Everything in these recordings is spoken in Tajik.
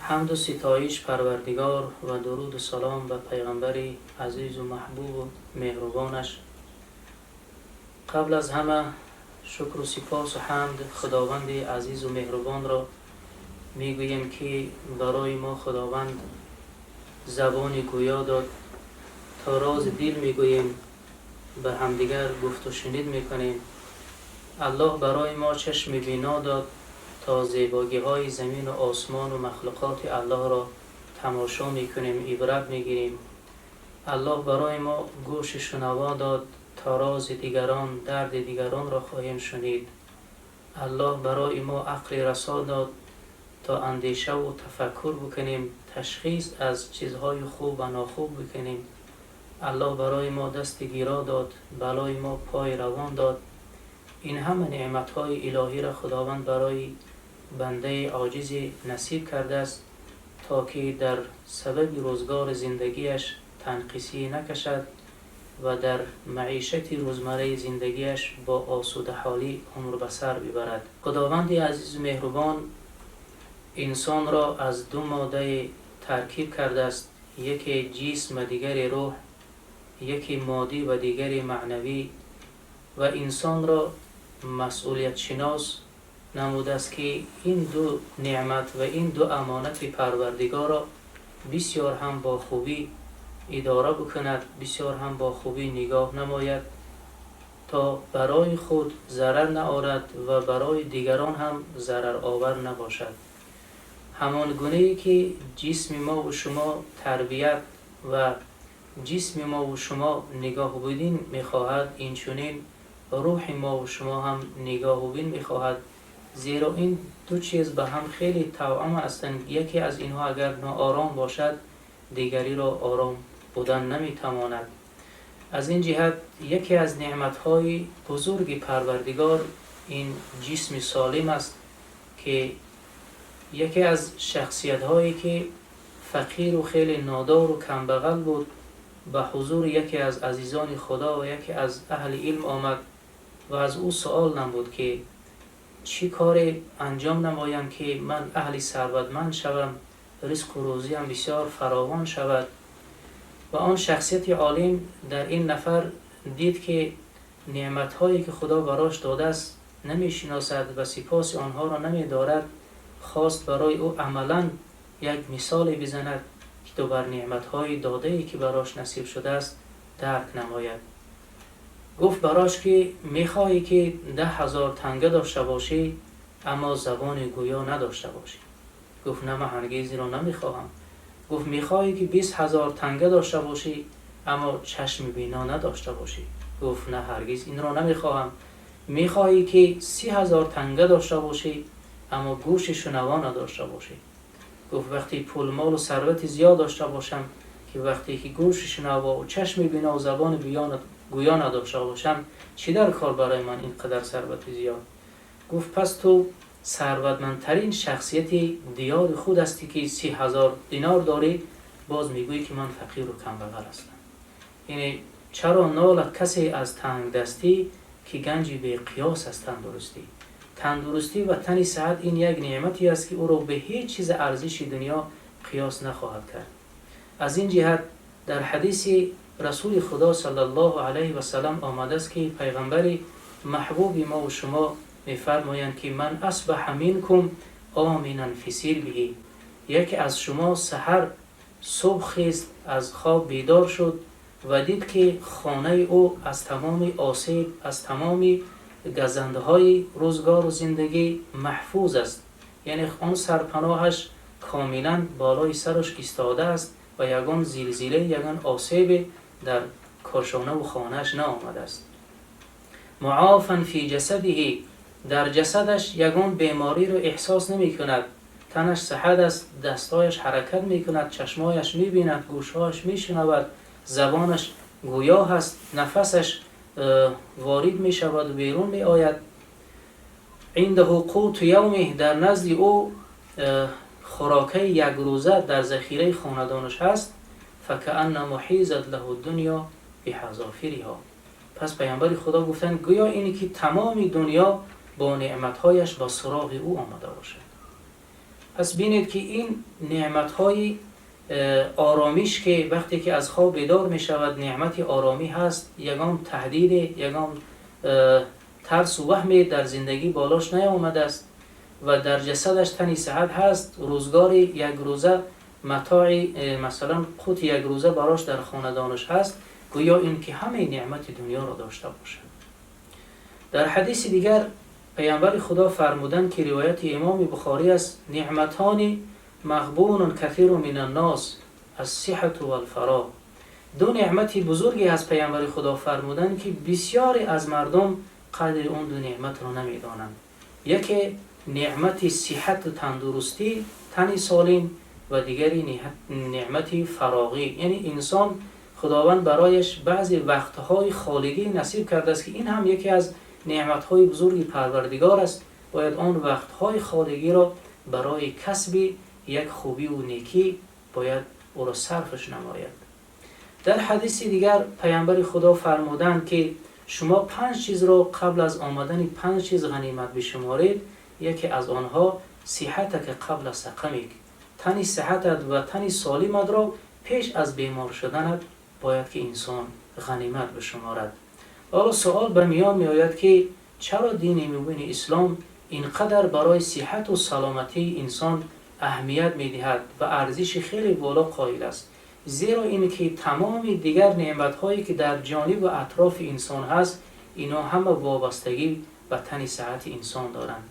Ҳамду ситоиш Парвардигор ва дуруду салом ба пайғамбари азизу маҳбубу меҳрубонаш. Қабл аз ҳама шукру сипосу ҳамд Худованди азизу меҳрубонро мегӯем, ки барои мо Худованд забони гӯё дод, то рози дил мегӯем, ба ҳамдигар гуфту шунид мекунем. Аллоҳ барои мо чашми бино дод, то зебогиҳои замину осмону махлуқоти Аллоҳро тамошо мекунем, ибрат мегирем. Аллоҳ барои мо гӯши шунаво дод, то рози дигарон, дарди дигаронро хоҳем шунид. Аллоҳ барои мо ақли расо дод, то андешаву тафаккур бикунем, ташхис аз чизҳои хуб ва нохуб бикунем. Аллоҳ барои мо дасти гиро дод, балои мо пои равон дод. Ин ҳама неъматҳои илоҳиро Худованд барои бандаи оҷизе насиб кардааст, то ки дар сабаби рӯзгори зиндагиаш танқисӣ накашад ва дар маишати рӯзмарраи зиндагиаш бо осудаҳолӣ умр ба сар бибарад. Худованди азизу меҳрубон инсонро аз ду моддаи таркиб кардааст: яке ҷисм ва дигаре рӯҳ, яке моддӣ ва дигаре маънавӣ, ва инсонро масъулиятшинос намудааст, ки ин ду неъмат ва ин ду амонати Парвардигорро бисёр ҳам бо хубӣ идора бикунад, бисёр ҳам бо хубӣ нигоҳ намояд, то барои худ зарар наорад ва барои дигарон ҳам зараровар набошад. Ҳамон гунае ки ҷисми мову шумо тарбият ва ҷисми мову шумо нигоҳубин мехоҳад, инчунин рӯҳи мову шумо ҳам нигоҳубин мехоҳад, зеро ин ду чиз ба ҳам хеле тавъам ҳастанд. Яке аз инҳо агар ноором бошад, дигариро ором будан наметавонад. Аз ин ҷиҳат яке аз неъматҳои бузурги Парвардигор ин ҷисми солим аст, ки яке аз шахсиятҳое ки фақиру хеле нодору камбағал буд, ба ҳузури яке аз азизони Худо ва яке аз аҳли илм омад ва аз ӯ суол намуд, ки чӣ коре анҷом намоям, ки ман аҳли сарватманд шавам, ризқу рӯзиям бисёр фаровон шавад. Ва он шахсияти олим дар ин нафар дид, ки неъматҳое ки Худо барош додааст намешиносад ва сипоси онҳоро намедорад. Хост барои ӯ амалан як мисоле бизанад, ки то бар неъматҳои додае, ки барош насиб шудааст, дарк намояд. Гуфт барош, ки мехоҳӣ, ки 10 000 танга дошта бошӣ, аммо забони гӯё надошта бошӣ? Гуфт: «На, ман ҳаргиз инро намехоҳам». Гуфт: «Мехоҳӣ, ки 20 000 танга дошта бошӣ, аммо чашми бино надошта бошӣ?» Гуфт: «На, ҳаргиз инро намехоҳам». «Мехоҳӣ, ки 30 000 танга дошта бошӣ, аммо гӯши шунаво надошта бошӣ?» Гуфт: «Вақте пул, молу сарвати зиёд дошта бошам, ки вақте ки гӯши шунаво ва чашми бино ва забони гӯё надошта бошам, чӣ дар кор барои ман ин қадар сарвати зиёд?» Гуфт: «Пас ту сарватмандтарин шахсияти диёри худ ҳастӣ, ки 30 000 динор дорӣ, боз мегӯӣ, ки ман фақиру камбағал ҳастам». Яъне чаро нолад касе аз тангдастӣ, ки ганҷи беқиёс аст тандурустӣ? Тандурустӣ ва тани саҳат ин як неъмате аст, ки ӯро ба ҳеҷ чизи арзиши дунё қиёс нахоҳад кард. Аз ин ҷиҳат дар ҳадиси Расули Худо саллаллоҳу алайҳи васалам омадааст, ки пайғамбари маҳбуби мо ва шумо мефармоянд, ки من أصبح منكم آمنا في سربه, яке аз шумо саҳар субҳ хест, аз хоб бедор шуд ва дид, ки хонаи ӯ аз тамоми осеб, аз тамоми газандҳои рӯзгору зиндагӣ маҳфуз аст, яъне он сарпаноҳаш комилан болои сараш истодааст ва ягон зилзила, ягон осебе дар кошонаву хонааш наомадааст, معافى في جسده, дар ҷасадаш ягон бемориро эҳсос намекунад, танаш саҳат аст, дастҳояш ҳаракат мекунад, чашмояш мебинад, гӯшҳояш мешунавад, забонаш гӯё ҳаст, нафасаш ворид мешаваду берун меояд, عنده قوت يومه, дар назди ӯ хӯрокаи якрӯза дар захираи хонадонаш ҳаст, فكأنما حيزت له الدنيا بحذافيرها. Пас паёмбари Худо гуфтанд: гӯё ине ки тамоми дунё бо неъматҳояш ба суроғи ӯ омада бошад. Пас бинед ки ин неъматҳои оромиш ки вақте ки аз хоб бедор мешавад, неъмати оромӣ ҳаст, ягон таҳдиде, ягон тарсу ваҳме дар зиндагӣ болош наомадааст ва дар ҷасадаш тани сиҳат ҳаст, рӯзгори якрӯза матои масалан қути якрӯза барош дар хонадонаш ҳаст, гӯё ин ки ҳамаи неъмати дунёро дошта бошад. Дар ҳадиси дигар паямбари Худо фармуданд ки ривояти имоми Бухорӣ аст: نعمتان مغبون كثير من الناس الصحة والفراغ. Ду неъмати бузурге аз паямбари Худо фармуданд ки бисёре аз мардум қадри он ду неъматро намедонанд. Яке неъмати сиҳату тандурустӣ, тани солим, ва дигари неъмати фароғӣ. Яъне инсон Худованд барояш баъзе вақтҳои холигӣ насиб кардааст ки ин ҳам яке аз неъматҳои бузурги Парвардигор аст. Бояд он вақтҳои холигиро барои касби як хубиву некӣ бояд ӯро сарфаш намояд. Дар ҳадиси дигар паямбари Худо фармуданд ки шумо панҷ чизро қабл аз омадани панҷ чиз ғанимат бишуморед. Яке аз онҳо صحتك قبل سقمك, тани сиҳатат ва тани солиматро пеш аз бемор шуданат бояд ки инсон ғанимат бишуморад. Ҳоло суол ба миён меояд ки чаро дини мубини ислом ин қадар барои сиҳату саломатии инсон аҳамият медиҳад ва арзиши хеле боло қоил аст? Зеро ин ки тамоми дигар неъматҳое ки дар ҷонибу атрофи инсон ҳаст, ино ҳама вобастагӣ ба тани сиҳати инсон доранд.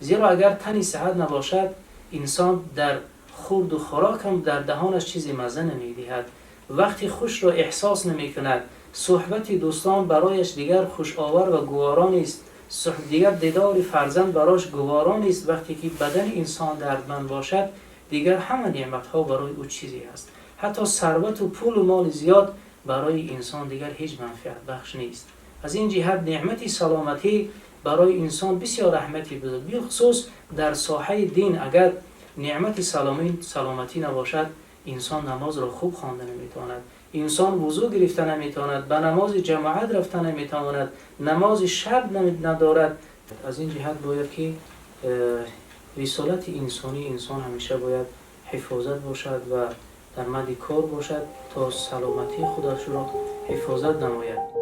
Зеро агар тани сиҳат набошад, инсон дар хӯрду хӯрок ҳам дар даҳонаш чизи мазза намедиҳад, вақти хушро эҳсос намекунад, суҳбати дӯстон барояш дигар хушовар ва гуворо нест, дигар дидори фарзанд барош гуворо нест. Вақте ки бадани инсон дардманд бошад, дигар ҳама неъматҳо барои ӯ чизе ҳаст. Ҳатто сарвату пулу моли зиёд барои инсон дигар ҳеҷ манфиатбахш нест. Аз ин ҷиҳат неъмати саломатӣ барои инсон бисёр аҳамияти бузург, бихусус дар соҳаи дин. Агар неъмати саломатӣ набошад, инсон намозро хуб хонда наметавонад, инсон вузӯ гирифта наметавонад, ба намози ҷамоат рафта наметавонад, намози шаб надорад. Аз ин ҷиҳат бояд ки рисолати инсонии инсон ҳамеша бояд ҳифозат бошад ва дар мадди кор бошад то саломатии худашро ҳифозат намояд.